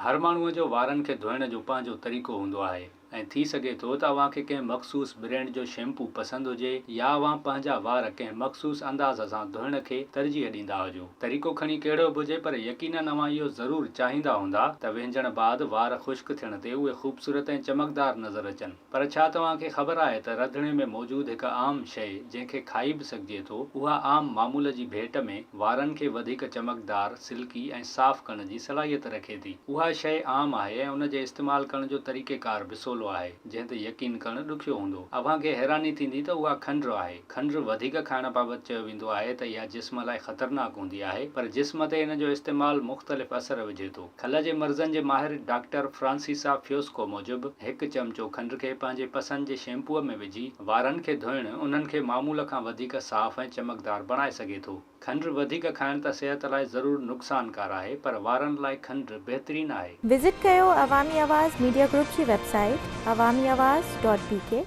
هر ماڻهوء جو وارن کي ڌوئڻ جو پنهنجو طريقو هوندو آهي ۽ ٿي سگهي ٿو ته اوهان کي ڪنهن مخصوص برينڊ جو شيمپو پسند هجي يا اوهان پنهنجا وار ڪنهن مخصوص انداز سان ڌوئڻ کي ترجيح ڏيندا هجو. طريقو کڻي ڪهڙو به هجي پر يقينن اوهان اهو ضرور چاهيندا هوندا ته وهنجڻ بعد وار خشڪ ٿيڻ تي اهي خوبصورت ۽ چمڪدار نظر اچن. پر ڇا توهان کي خبر آهي ته رڌڻي ۾ موجود هڪ عام شيء جنهن کي کائي به سگهجي ٿو، اها عام معمول جي ڀيٽ ۾ وارن کي وڌيڪ چمڪدار، سلڪي ۽ صاف ڪرڻ جي صلاحيت رکي ٿي. اها شيء عام آهي ۽ ان جي استعمال ڪرڻ جو طريقيڪار به سولو آهي، جنهن تي يقين ڪرڻ ڏکيو هوندو. اوهان کي حيراني ٿيندي ته اها کنڊ آهي. کنڊ وڌيڪ کائڻ بابت چيو ويندو آهي ته اها جسم لاء خطرناڪ هوندي آهي، پر جسم تي ان جو استعمال مختلف اثر وجهي ٿو. کل جي مرضن جي ماهر ڊاڪٽر فرانسيسا فيوسڪو موجب، هڪ چمچو کنڊ کي پنهنجي پسند جي شيمپوء ۾ وجهي وارن کي ڌوئڻ انهن کي معمول کان وڌيڪ صاف ۽ چمڪدار بڻائي سگهي ٿو. کنڊ وڌيڪ کائڻ ته صحت لاء ضرور نقصانڪار آهي پر وارن لاء کنڊ بهترين آهي. وزٽ ڪيو عوامي آواز ميڊيا گروپ جي website Awami Awaz dot B K.